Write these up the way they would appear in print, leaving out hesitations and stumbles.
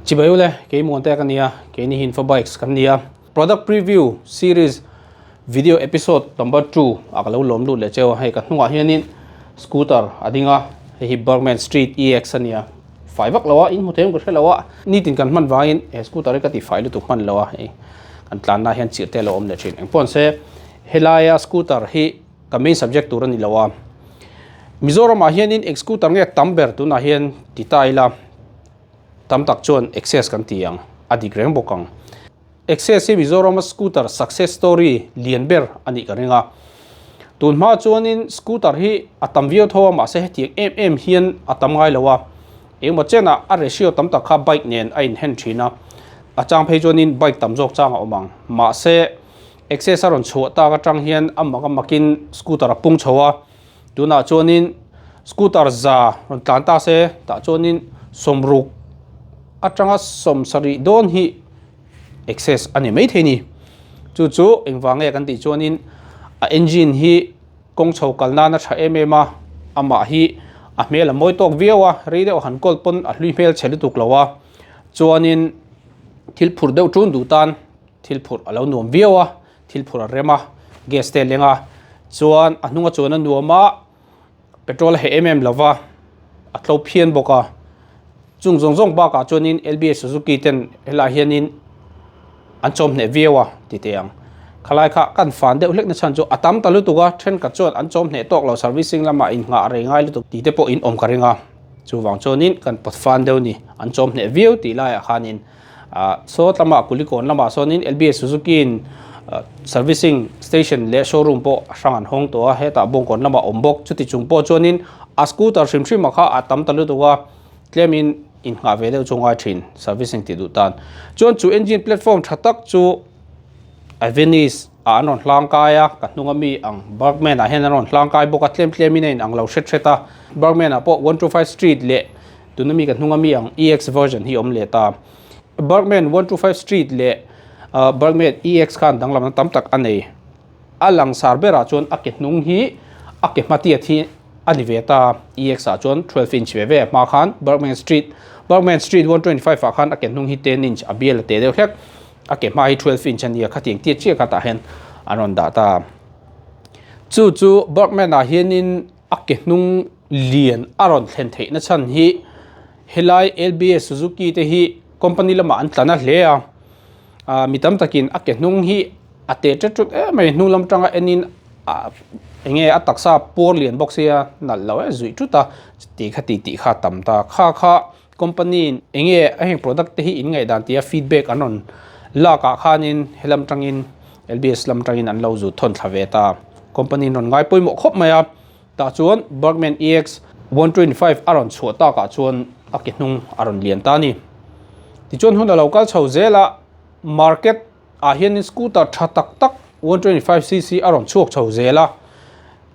Chibai ule, kei Muante ka nia, keini hi Infobikes kan nia. Product Preview Series Video Episode Number 2 a ka lo lawm lut leh cheu a, hei ka hnungah hianin scooter a ding a, hei hi Burgman Street EX a nia, fai vak lo a, in hmu thei awm ka hre lo a, nitin kan hman vangin he scooter hi ka ti fai lutuk hman lo a, hei kan tlanna hian chirh te a lo awm leh thin. Engpawh se helaia scooter hi ka main subject tur a ni lo a, Mizoramah hianin eng scooter nge tam ber tunah hian ti ta ila tam tak chuan Access kan ti ang, a dik reng bawk ang. Access hi Mizorama scooter success story lian ber a nih ka ring a. Tun hma chuanin scooter hi a tam viau tho a mahse hetiang em em hian a tam ngai lo a. Engmaw chenah a ratio tam tak kha bike nen a inhen thin a. A chang phei chuanin bike tam zawk chang a awm ang. Mahse Access a rawn chhuah tak atang hian a mak a makin scooter a pung chho a. Tunah chuanin scooter za rawn tlan ta se tah chuanin sawmruk atanga sawmsarih dawn hi access a ni maithei ni. Chu chu engvang nge kan tih chuanin a engine hi kawng chho kal nan a tha em em a, amah hi a hmel a mawi tawk viau a, rei deuh han kawl pawn a hlui hmel chhe lutuk lo a, chuanin thil phurh deuh ṭun duh tan thil phurh a lo nuam viau a, thil phurh a rem a, gas te a leng a, chuan a hnunga chuan a nuam a, petrol a heh em em lo va, a tlo phian bawk a, chung zawng zawng bakah chuanin L_B_S Suzuki ten helaiah hianin an chawm hneh viau a ti teh ang, khalai kha kan fan deuh hlek na chhan chu a tam ta lutuk a, thenkhat chuan an chawm hneh tawk lo servicing lamah innghah rei ngai lutuk tih te pawh in awm ka ring a, chuvang chuanin kan pawt fan deuh a ni, an chawm hneh viau tih laiah khanin. Ah saw tlama Kulikawn lamah sawnin LBS Suzuki in servicing station leh showroom pawh a hrang an hawng tawh a, hetah Bawngkawn lamah awm bawk. Chuti chung pawh chuanin a scooter hrim hrim a kha a tam ta lutuk a, tlemin innghah ve deuh chu ngai thin servicing tih duh tan. Chuan chu engine platform tha tak chu Avenis ah an rawn hlang kai a, ka hnunga mi ang Burgman ah hian an rawn hlang kai bawk a, tlem tlemin a inang lo hret hret a. Burgman ah pawh 125 street leh Tuna mi ka hnunga mi ang EX version hi awm leh ta. Burgman 125 Street leh Burgman EX khan danglamna tam tak a nei. A langsar berah chuan a ke hnung hi a ke hma tiat hi a ni ve ta. EX ah chuan 12 inch ve ve a hma khan Burgman Street Burgman Street 125 ah khan a ke hnung hi 10 inch a bial a teh deuh hlek. A ke hma hi 12 inch a nia khatiang tiat chiah kha tah hian an rawn dah ta. Chu chu Burgman ah hianin A ke hnung lian a rawn thlen theihna chhan hi helai LBS Suzuki te hi company lamah an tla na hle a, ah mi tam takin a ke hnung hi a teh ṭet ṭut em mai hnung lam tanga enin ah eng nge a taksa puar lian bawk sia nalh lo e zuih ṭut a tih kha tih tih kha a tam ta kha kha company in eng nge a heng product te hi in ngaihdan tia feedback an rawn lak ah khanin helam tangin LBS lam tangin an lo zut thawn thla ve ta. Company in rawn ngai pawimawh khawp mai a, tah chuan Burgman EX 125 a rawn chhuah takah chuan a ke hnung a rawn lian ta a ni. Tichuan hun a lo kal chho zel a, market ah hianin scooter tha tak tak 125cc a rawn chhuak chho zel a,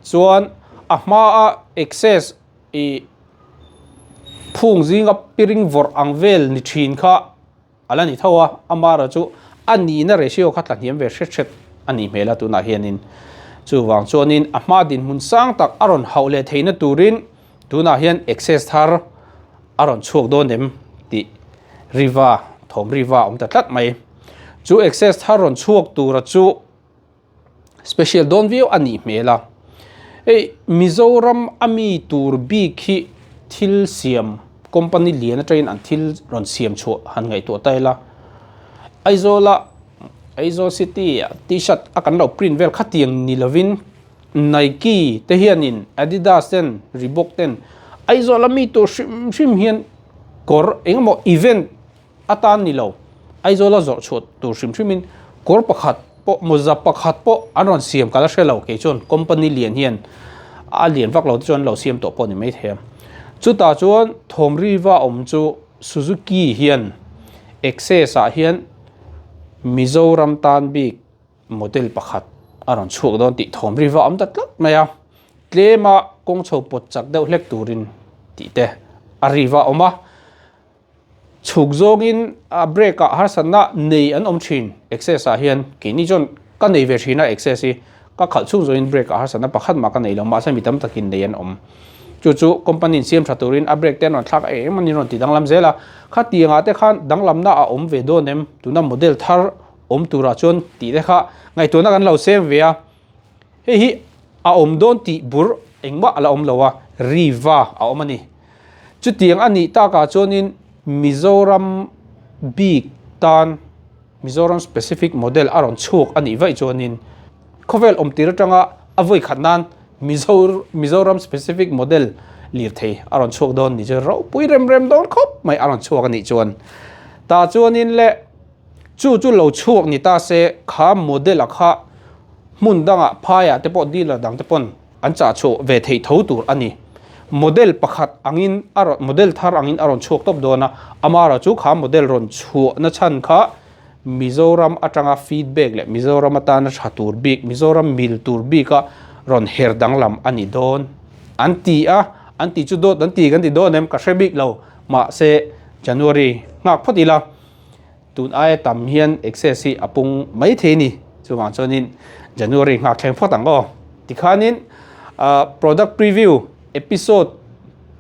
chuan a hmaa Access ih phung zinga piring vawrh ang vel ni thin kha A la ni tho a, amara chu a nihna ratio kha tla hniam ve hret hret a nih hmel a tunah hianin. Chuvang chuanin a hma dinhmun sang tak a rawn hauh leh theihna turin tunah hian access thar a rawn chhuak dawn em tih riva thawm riva a awm ta tlat mai. Chu access thar rawn chhuak tura chu special dawn viau a nih hmel a. Hei Mizoram a mi tur bik hi thil siam company lian atangin an thil rawn siam chhuah han ngaihtuah ta ila. Aizawl a Aizawl city a t-shirt a kan lo print vel khatiang ni lovin Nike te hianin Adidas ten Reebok ten Aizawl a mi tur hrim hrim hian kawr engemaw event atan ni lo. Aizawla zawrh chhuah tur hrim hrimin kawr pakhat pawh mawza pakhat pawh an rawn siam ka la hre lo kei chuan company lian hian a lian vak lo te chuan an lo siam tawh pawh a ni maithei a. Chutah chuan Thawmriva awm chu Suzuki hian Access ah hian Mizoram tan bik model pakhat a rawn chhuak dawn tih Thawmriva awm ta tlat mai a. Tlema kawng chho pawt chak deuh hlek turin tih te a riva awm a. Chhuk zawngin a brake ah harsatna nei an awm thin access ah hian keini chuan ka nei ve thin a access hi ka khalh chhung zawngin brake ah harsatna pakhat mah ka nei lo mahse mi tam takin nei an awm. Chu chu company in siam tha turin a brake te an rawn thlak a eng emaw ni rawn ti danglam zel a. Khatiangah te khan danglamna a awm ve dawn em? Tuna model thar awm turah chuan tih te kha ngaihtuahna kan lo seng ve a. Hei hi a awm dawn tih bur engmah a la awm lo a, riva a awm a ni. Chutiang a nih takah chuanin Mizoram bik tan Mizoram specific model a rawn chhuak a nih vaih chuanin khawvel awm tir atanga a vawi khat nan Mizo Mizoram specific model lirthei a rawn chhuak dawn ni chu ropui rem rem dawn khawp mai a rawn chhuak a nih chuan. Tah chuanin le chu chu lo chhuak ni ta se kha model a kha hmun dangah phaiah te pawh dealer dang te pawn an chah chhuah ve theih tho tur a ni. Model pakhat angin a rawn model thar angin a rawn chhuak tawp dawn a, amaherawh chu kha model rawn chhuahna chhan kha Mizoram atanga feedback leh Mizoram atana tha tur bik, Mizoram mil tur bika rawn her danglam a ni dawn an ti a, an ti chu dawt an ti kan ti dawn em ka hre bik lo, mahse January nghak phawt ila. Tun aia tam hian access hi a pung mai thei a ni. Chuvang chuanin January nghak thleng phawt ang aw. Tikhanin product preview episode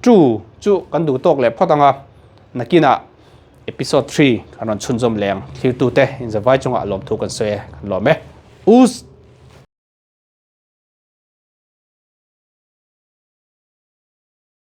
2 chu kan duh tawk leh phawt ang a. Nakinah episode 3 kan rawn chhunzawm leh ang. Thlirtute inzavai chungah lawmthu kan sawi e. Kan lawm e. Us.